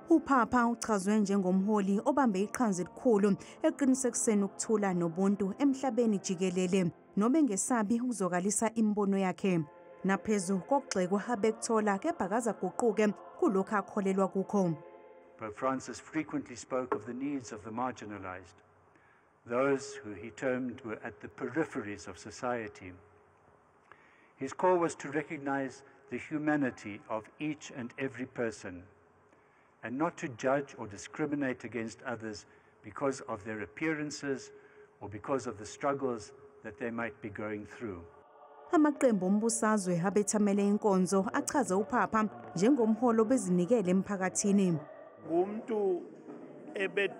UPapa uchazwe njengomholi obambe iqhaza elikhulu eqinisekiseni ukuthula nobuntu emhlabeni jikelele, nobengesabi ukuzwakalisa imibono yakhe. Naphezu kokugxekwa abekuthola, kepha akazaguquke kulokhu akholelwa kukho. Pope Francis frequently spoke of the needs of the marginalized, those who he termed were at the peripheries of society. His call was to recognize the humanity of each and every person and not to judge or discriminate against others because of their appearances or because of the struggles that they might be going through. Amaqembu ombusazwe abethamele inkonzo achaze uPapa njengomholi obezinikele emphakathini. Ngumuntu ebe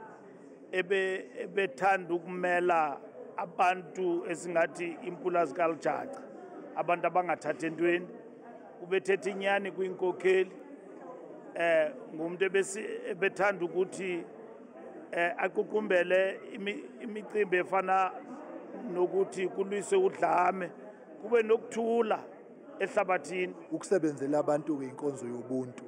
ebe ebethanda ukumela abantu esingathi impula zikalujaca, abantu abangathathi entweni. Ubethetha inyani kwinkokheli. Ngumuntu ebethanda ukuthi aququmbele imicimbi efana nokuthi kulwiswe udlame, kube nokuthula ehlabathini. Ukusebenzela abantu inkonzo yobuntu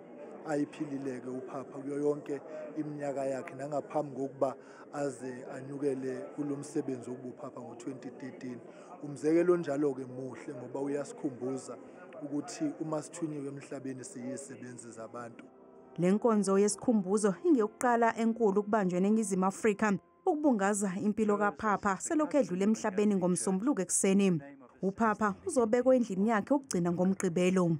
ayiphilileke uPapa kuyo yonke iminyaka yakhe, nangaphambi kokuba aze anyukele kulomsebenzi wokuba uPapa ngo-2013. Umzekelo onjalo-ke muhle ngoba uyasikhumbuza ukuthi uma sithunyiwe emhlabeni siyisebenzi zabantu. Le nkonzo yesikhumbuzo ingeyokuqala enkulu ukubanjwa eNingizimu Afrika ukubungaza impilo kaPapa selokhu edlule emhlabeni ngoMsombuluko ekuseni. UPapa uzobekwa endlini yakhe ukugcina ngoMgqibelo.